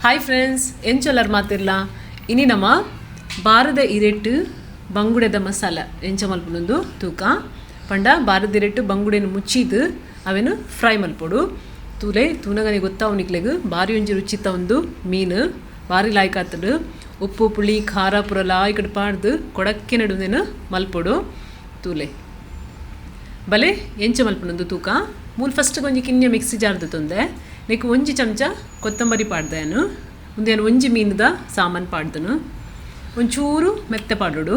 Hi friends, ಎಂಚೊಲ್ಲರ್ ಮಾತಿರ್ಲ. ಇನಿ ನಮ ಬಾರದ ಇರೆಟ್ ಬಂಗುಡೆದ ಮಸಾಲ ಎಂಚ ಮಲ್ಪುನೊಂದು ತೂಕ. ಪಂಡ ಬಾರದ ಇರೆಟ್ ಬಂಗುಡೆನ್ ಮುಚ್ಚಿದ್ ಅವೆನ್ ಫ್ರೈ ಮಲ್ಪೊಡು. ತೂಲೆ ತೂನಗನೆ ಗೊತ್ತಾವು ನಿಕ್ಲೆಗ್ ಬಾರಿ ಒಂಜಿ ರುಚಿತ ಉಂದು ಮೀನು ಬಾರಿ ಲಾಯ್ಕ್ ಆತುಂಡು. ಉಪ್ಪು ಪುಳಿ ಖಾರ ಪೂರ ಲಾಯ್ಕಡ್ ಪಾಡ್ದು ಕೊಡಕ್ಕೆ ನಡುವೆನ್ ಮಲ್ಪೊಡು. ತೂಲೆ ಬಲೆ ಎಂಚ ಮಲ್ಪುನೊಂದು ತೂಕ. ಮೂಲು ಫಸ್ಟ್ ಒಂಜಿ ಕಿನ್ಯ ಮಿಕ್ಸಿ ಜಾರ್ದು ತೊಂದೆ ನೆಕ್ ಒಂಜಿ ಚಮಚ ಕೊತ್ತಂಬರಿ ಪಾಡ್ದೆನು. ಉಂದೆನ್ ಒಂಜಿ ಮೀನುದ ಸಾಮಾನು ಪಾಡ್ದನು. ಒಂಚೂರು ಮೆತ್ತೆ ಪಾಡೋಡು.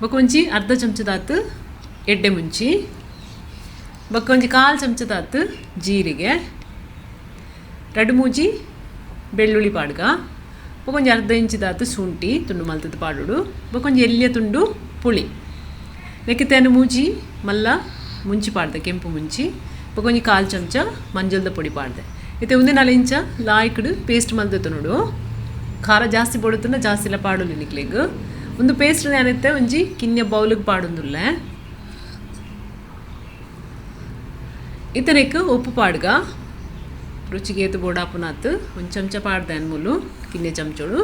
ಬೊಕ ಒಂಜಿ ಅರ್ಧ ಚಮಚದಾತ್ ಎಡ್ಡೆ ಮುಂಚಿ, ಬೊಕ ಒಂಜಿ ಕಾಲು ಚಮಚದಾತ್ ಜೀರಿಗೆ, ರಡ್ಡು ಮೂಜಿ ಬೆಳ್ಳುಳ್ಳಿ ಪಾಡ್ಗ, ಬೊಕ ಒಂಜಿ ಅರ್ಧ ಇಂಚಿದಾತ್ ಶುಂಠಿ ತುಂಡು ಮಲ್ತದ ಪಾಡೋಡು, ಬೊಕ ಒಂಜಿ ಎಲ್ಯ ತುಂಡು ಪುಳಿ. ನೆಕ್ಕೆ ತೇನು ಮೂಜಿ ಮಲ್ಲ ಮುಂಚಿ ಪಾಡ್ದೆ, ಕೆಂಪು ಮುಂಚಿ, ಬೊಕ ಒಂಜಿ ಕಾಲು ಚಮಚ ಮಂಜಲ್ದ ಪೊಡಿ ಪಾಡ್ದೆ. ಇತ್ತೆ ಉಂದೆ ನಾಲ್ ಇಂಚ ಲಾಯ್ಕಡ್ ಪೇಸ್ಟ್ ಮಲ್ತೆ ನೋಡು. ಖಾರ ಜಾಸ್ತಿ ಪೊಡುತ್ತುಂಡ ಜಾಸ್ತಿ ಎಲ್ಲ ಪಾಡೋಲಿ ನಿಕ್ಲೆಗ್. ಒಂದು ಪೇಸ್ಟ್ ಏನಿತ್ತೆ ಒಂಜಿ ಕಿನ್ಯ ಬೌಲಿಗೆ ಪಾಡೊಂದುಲ್ಲೆ. ಇತ್ತನೆಕ್ ಉಪ್ಪು ಪಾಡ್ಗ, ರುಚಿಗೆ ಏತು ಬೋಡಾಪುನಾತ್ ಒಂದು ಚಮಚ ಪಾಡ್ದೆ ಅನ್ಮುಲು ಕಿನ್ಯ ಚಮಚೋಡು.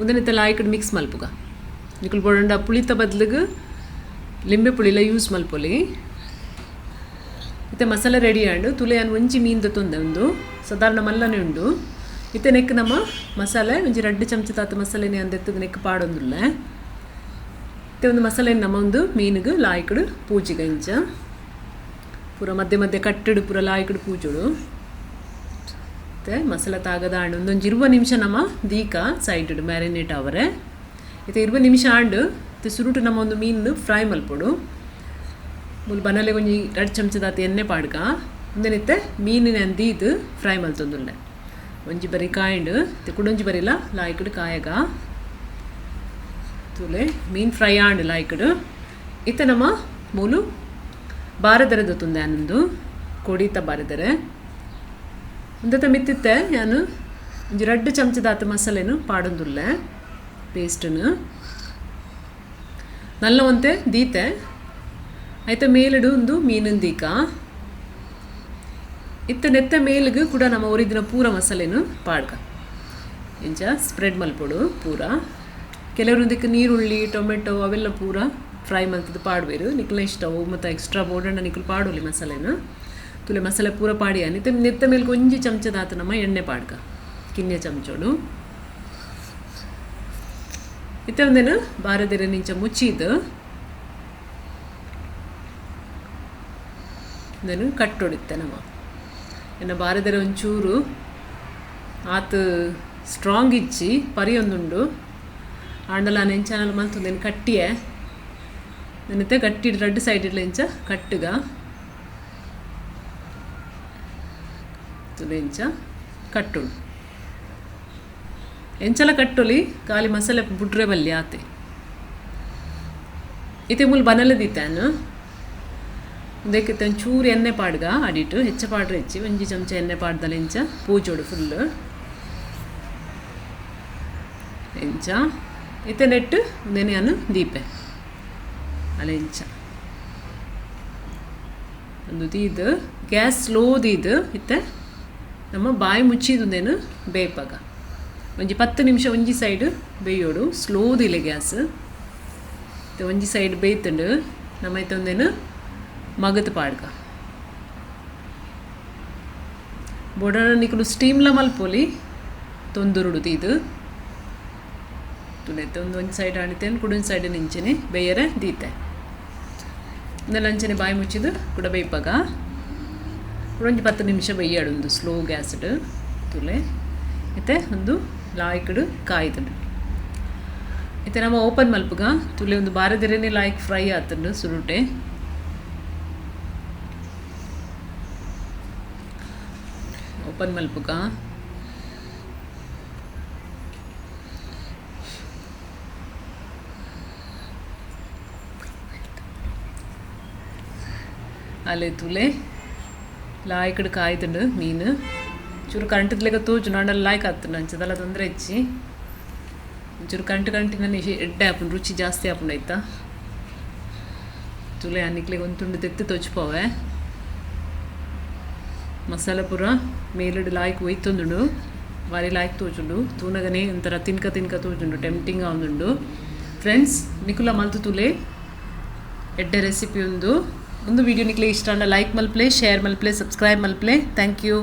ಉಂದೆನಿತ್ತೆ ಲಾಯ್ಕಡ್ ಮಿಕ್ಸ್ ಮಲ್ಪುಗ. ನಿಕುಲು ಬೋಡಂಡ ಪುಳಿತ ಬದ್ಲಿಗೆ ಲಿಂಬೆ ಪುಳಿಲ ಯೂಸ್ ಮಲ್ಪೊಲಿ. ಇತ್ತೆ ಮಸಾಲೆ ರೆಡಿ ಆಂಡು. ತುಲೆ ಅನ್ ಒಂಜಿ ಮೀನ್ದ ತೊಂದೆ ಉಂದು ಸಾಧಾರಣ ಮಲ್ಲನೆ ಉಂಡು. ಇತ್ತೆ ನೆಕ್ ನಮ್ಮ ಮಸಾಲೆ ಒಂಜಿ ರಡ್ಡು ಚಮಚ ತಾತ ಮಸಾಲೆನೆ ಅಂದೆತ್ತದ ನೆಕ್ ಪಾಡೊಂದುಲ್ಲೆ. ಇತ್ತೆ ಒಂದು ಮಸಾಲೆ ನಮ್ಮ ಒಂದು ಮೀನಿಗೆ ಲಾಯ್ಕಡು ಪೂಜಿಗ ಇಂಚ ಪೂರ ಮಧ್ಯೆ ಮಧ್ಯೆ ಕಟ್ಟಡು ಪೂರ ಲಾಯ್ಕಡು ಪೂಜೋಡು. ಇತ್ತೆ ಮಸಾಲೆ ತಾಗದ ಆಂಡು. ಒಂದೊಂದು 20 ನಿಮಿಷ ನಮ್ಮ ದೀಕ ಸೈಡ್ ಮ್ಯಾರಿನೇಟ್ ಅವರೆ. ಇತ್ತೆ 20 ನಿಮಿಷ ಆಂಡು. ಇತ್ತೆ ಸುರುಟು ನಮ್ಮ ಒಂದು ಮೀನು ಫ್ರೈ ಮಲ್ಪೊಡು. ಮೂಲು ಬನಲೆ ಒಂಜಿ 2 ಚಮಚದಾತ ಎಣ್ಣೆ ಪಾಡ್ಗ. ಉಂದೆನಿತ್ತೆ ಮೀನಿನ ಅಂದೀದು ಫ್ರೈ ಮಲ್ತೊಂದುಲ್ಲೆ. ಒಂಜಿ ಬರಿ ಕಾಯಿಂಡು ಇತ್ತೆ ಕುಡೊಂಜಿ ಬರಿಲ ಲಾಯ್ಕಡು ಕಾಯಗ. ತೂಲೆ ಮೀನು ಫ್ರೈ ಆಂಡು ಲಾಯ್ಕಡು. ಇತ್ತೆ ನಮ್ಮ ಮೂಲು ಬಾರದರೆ ದೊತ್ತುಂದೆ ಆನಂದು ಕೊಡಿತ ಬಾರದರೆ ಉಂದೆತ ಮಿತ್ತಿತ್ತೆ ಯಾನು ಒಂಜಿ 2 ಚಮಚದಾತ ಮಸಾಲೆನು ಪಾಡೊಂದುಲ್ಲೆ ಪೇಸ್ಟನ್ನು ನಲ್ಲ ಒಂತೆ ದೀತೆ. ಐತ ಮೇಲಿಡು ಒಂದು ಮೀನಿನ ದೀಕ. ಇತ್ತ ನೆತ್ತ ಮೇಲಿಗೆ ಕೂಡ ನಮ್ಮ ಒರಿದಿನ ಪೂರ ಮಸಾಲೆನು ಪಾಡ್ಕ ಇಂಚ ಸ್ಪ್ರೆಡ್ ಮಲ್ಪೊಡು ಪೂರ. ಕೆಲವರು ಇದಕ್ಕೆ ನೀರುಳ್ಳಿ ಟೊಮೆಟೊ ಅವೆಲ್ಲ ಪೂರ ಫ್ರೈ ಮಲ್ತದ ಪಾಡ್ಬೇರು. ನಿಕ್ಲ ಇಷ್ಟ ಅವು ಮತ್ತು ಎಕ್ಸ್ಟ್ರಾ ಬೋಡಂಡ ನಿಕ್ಲು ಪಾಡೋಲಿ ಮಸಾಲೆನ. ತುಲೆ ಮಸಾಲೆ ಪೂರ ಪಾಡಿಯ. ನಿತ್ತ ನೆತ್ತ ಮೇಲ್ಗೆ ಒಂಜಿ ಚಮಚದಾತ ನಮ್ಮ ಎಣ್ಣೆ ಪಾಡ್ಕ ಕಿನ್ಯ ಚಮಚೋಡು. ಇತ್ತೆ ಒಂದೇನು ಬಾರದಿರ ನಿಂಚ ಮುಚ್ಚಿದ್ದು ನಾನು ಕಟ್ಟೊಡಿತ್ತೆ ನಮ್ಮ. ಎನ್ನ ಬಾರದಿರ ಒಂಚೂರು ಆತು ಸ್ಟ್ರಾಂಗ್ ಇಚ್ಚಿ ಪರಿಯೊಂದುಂಡು. ಆಂಡಲ ನೆಂಚಾನಲ್ ಮಲ್ತೊಂದೇನು ಕಟ್ಟಿಯೆ ನೆನತೆ ಗಟ್ಟಿ ರಡ್ಡು ಸೈಡ್ ಇಡ್ಲ ಇಂಚ ಕಟ್ಟುಗ ತುಲೆ ಇಂಚ ಕಟ್ಟುಡು. ಎಂಚಲ ಕಟ್ಟೊಲಿ ಖಾಲಿ ಮಸಾಲೆ ಬುಡ್ರೆ ಬಲ್ಲಿ ಆತೆ. ಇತ್ತೆ ಮೂಲು ಬನಲೆ ದೀತಾನು. ಉಂದೆಕ್ ಒಂಚೂರು ಎಣ್ಣೆ ಪಾಡ್ಗ ಅಡಿಟು ಹೆಚ್ಚ ಪಾಡ್ರೆ ಹೆಚ್ಚಿ ಒಂಜಿ ಚಮಚ ಎಣ್ಣೆ ಪಾಡ್ದಲ ಇಂಚ ಪೂಜೋಡು ಫುಲ್ ಇಂಚ. ಇತ್ತೆ ನೆಟ್ಟು ಉಂದೆನೆ ಅನು ದೀಪೆ ಅಲ್ಲ ಇಂಚ ಒಂದು ದೀದು ಗ್ಯಾಸ್ ಸ್ಲೋ ದೀದು ಇತ್ತೆ ನಮ್ಮ ಬಾಯಿ ಮುಚ್ಚಿದುಂದೇನು ಬೇಪಾಗ ಒಂಜಿ 10 ನಿಮಿಷ ಒಂಜಿ ಸೈಡ್ ಬೇಯೋಡು. ಸ್ಲೋ ದಿಲೆ ಗ್ಯಾಸ್. ಇತ್ತೆ ಒಂಜಿ ಸೈಡ್ ಬೇಯ್ತುಂಡು. ನಮ್ಮ ಇತ್ತೆ ಒಂದೇನು ಮಗತ್ ಪಾಡ್ಕ ಬೋಡಣ ನಿಕುಲು ಸ್ಟೀಮ್ಲ ಮಲ್ಪೊಲಿ ತೊಂದುರುಡು ದೀದು. ತುಲೆತ್ತೆ ಒಂದು ಒಂದು ಸೈಡ್ ಆಣಿತೇನೆ ಕುಡೊಂದು ಸೈಡ್ ನಿಂಚೆನೆ ಬೇಯರೆ ದೀತೆ. ಇಂದೆಲ್ಲ ಅಂಚನೆ ಬಾಯಿ ಮುಚ್ಚಿದು ಕೂಡ ಬೇಯ್ಪಾಗ ಒಂಜಿ 10 ನಿಮಿಷ ಬೇಯಾಡು ಒಂದು ಸ್ಲೋ ಗ್ಯಾಸ್ಡ್. ತುಲೆ ಇತ್ತೆ ಒಂದು ಲಾಯ್ಕಡು ಕಾಯ್ದುಂಡು. ಇತ್ತೆ ನಮ್ಮ ಓಪನ್ ಮಲ್ಪುಗ. ತುಲೆ ಒಂದು ಬಾರದಿರನೆ ಲಾಯ್ಕ್ ಫ್ರೈ ಆತುಂಡು ಸುರುಟೆ. ಓಪನ್ ಮಲ್ಪುಗ. ಅಲೆ ತುಲೆ ಲಾಯ್ಕಡು ಕಾಯ್ತುಂಡು ಮೀನು. ಚೂರು ಕಂಟದ್ಲೆಗ ತೋಜು ನಾಂಡಲ ಲಾಯ್ಕ್ ಆತುಂಡು ಅಂಚದಲ್ಲ ತೊಂದರೆ ಹೆಚ್ಚಿ. ಒಂಚೂರು ಕಂಟು ಕಂಟಿನ ಎಡ್ಡೆ ಆಪುಂಡು ರುಚಿ ಜಾಸ್ತಿ ಆಪುಂಡು ಆಯ್ತಾ. ತುಲೆ ನಿಕ್ಲೆಗ್ ಒಂದು ತುಂಡು ತೆತ್ತು ತೋಚ್ಪೋವೆ. ಮಸಾಲೆ ಪೂರ ಮೇಲಿಡು ಲಾಯ್ಕ್ ಒಯ್ತೊಂದುಂಡು. ಬಾರಿ ಲಾಯ್ಕ್ ತೋಜುಂಡು. ತೂನಗನೆ ಒಂಥರ ತಿನ್ಕ ತಿನ್ಕ ತೋಜುಂಡು, ಟೆಂಪ್ಟಿಂಗ್ ಆವೊಂದುಂಡು. ಫ್ರೆಂಡ್ಸ್, ನಿಕುಲ ಮಲ್ತು ತೂಲೆ, ಎಡ್ಡೆ ರೆಸಿಪಿ ಉಂದು. ಒಂದು ವಿಡಿಯೋ ನಿಕ್ಲೆ ಇಷ್ಟ ಆಂಡ ಲೈಕ್ ಮಲ್ಪ್ಲೆ, ಶೇರ್ ಮಲ್ಪ್ಲೆ, ಸಬ್ಸ್ಕ್ರೈಬ್ ಮಲ್ಪ್ಲೆ. Thank you.